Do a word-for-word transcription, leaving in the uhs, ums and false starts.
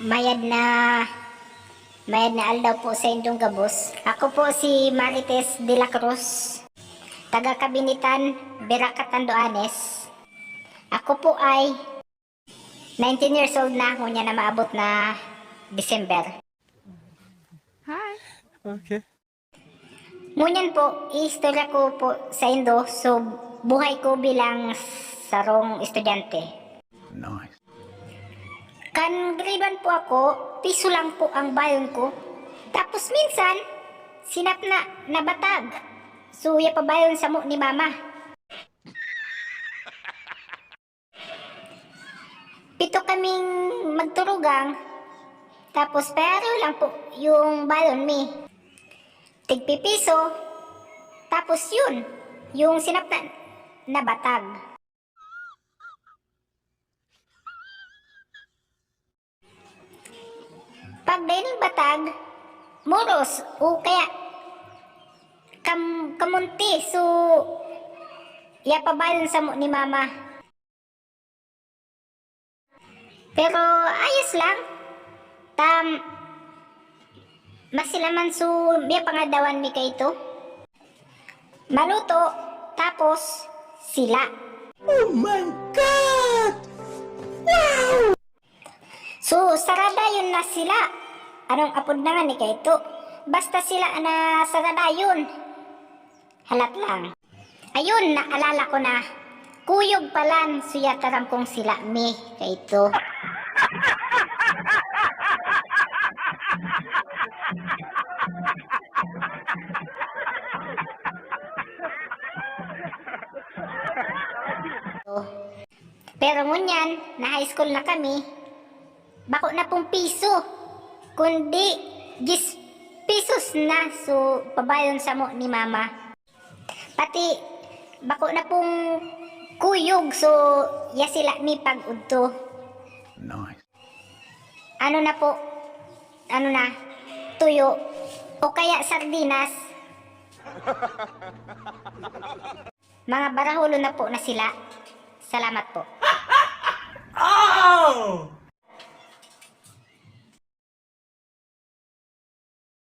Mayad na, mayad na aldaw po sa indong gabos. Ako po si Marites de la Cruz, taga Kabinitan, Veracat, Tanduanes. Ako po ay nineteen years old na, ngunyan na maabot na December. Hi. Okay. Ngunyan po, iistorya ko po sa indo, so buhay ko bilang sarong estudyante. Nice. Kan grade one po ako, piso lang po ang bayon ko. Tapos minsan, sinap na nabatag. So, iya pa bayon samo ni mama. Pito kaming magturugang, tapos pareho lang po yung bayon mi. Tigpipiso, tapos yun, yung sinaptan na batag. Pag daining batag, moros o kaya kam kamunti, so iya pa bayon samo ni mama. Pero ayos lang. Tam, mas sila man so, biya pangadawan mi kaito. Maluto, tapos sila. Oh my God! So, saradayon na sila. Anong apod na nga ni kaito? Basta sila na saradayon. Halat lang. Ayun, naalala ko na. Kuyog palan, suya taram kong sila mi kaito. Pero ngunyan, na high school na kami, bako na pong piso, kundi diyes pesos na, so pabayon samo ni mama. Pati bako na pong kuyog, so ya sila mi pag-udto. Nice. Ano na po, ano na, tuyo, o kaya sardinas. Mga barahulon na po na sila. Salamat po. Oh!